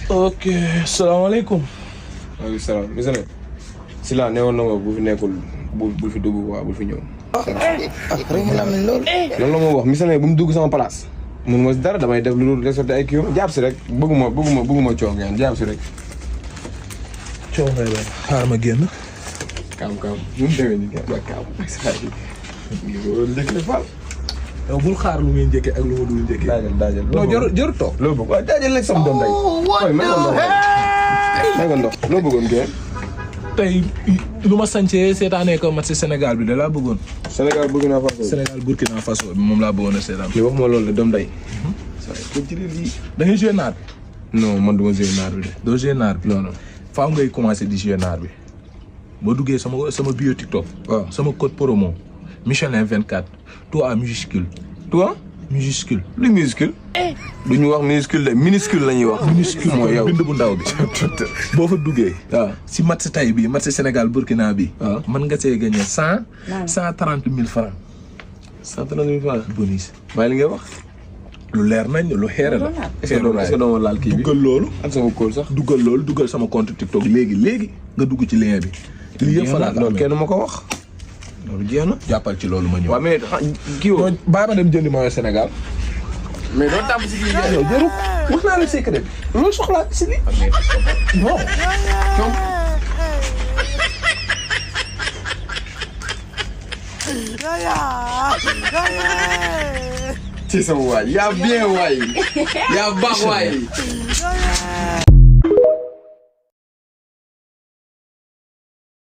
ok salaamaaleykum. maaleykum salaam monsieur le. si la newoon na ma bu fi nekkul bu fi dugg waa bu fi ñëw. rek mu am loolu. loolu la ma wax monsieur le bu mu dugg sama place. mun ma damay def lu dul respecté ay kii jàpp si rek bëgguma coow ngeen jàpp si rek. coow ngay doon xaar ma génn. kaam nu mu demee nii kaam saa yi. njëkk Fall. yow bul xaar lu muy njëkkee ak lu ma dul njëkkee. daajal non jarul toog. loo bëgg waaw daajal rek sama doom day. may ko ndox loo bëggoon kii. tey lu ma sañcee seetaanee ko match Sénégal bi da laa bëggoon. Sénégal Burkina Faso. Sénégal Burkina Faso bi moom laa bëggoon a seetaan. li wax ma loolu la doom day. saa yi ko jëlee lii. da ngay joué naar bi. non man du ma joué naar bi de. doo joué naar bi. non non. faaw ngay commencé di joué naar bi. boo duggee sama bio TikTok. waaw sama code promo. Michelin 24. tout en minuscule. toi. minuscule. lu minuscule. du ñu wax minuscule de minuscule la ñuy wax. minuscule mooy yow bind bu ndaw bi. boo fa duggee. waaw si match tay bi match Sénégal Burkina bi. waaw mën nga see gagné 130 000 francs. 130 000 francs. bonus. maa li ngay wax. lu leer nañ lu xeere la. est-ce que doo ma laal kii bi duggal loolu. ak sama kóol sax. duggal loolu duggal sama compte TikTok léegi nga dugg ci lien bi. lii yëpp fa laa loolu kenn ma ko wax. loolu jeex na. jàppal ci loolu ma ñëw. waaw mais kii woo. bàyyi ma dem jëndi maillot Sénégal. mais doo tàmm si kii bi. yow jarul wax naa la secret bi. loolu soxlaa si li. non. ci sama waay yaa bien waay yaa baax waay.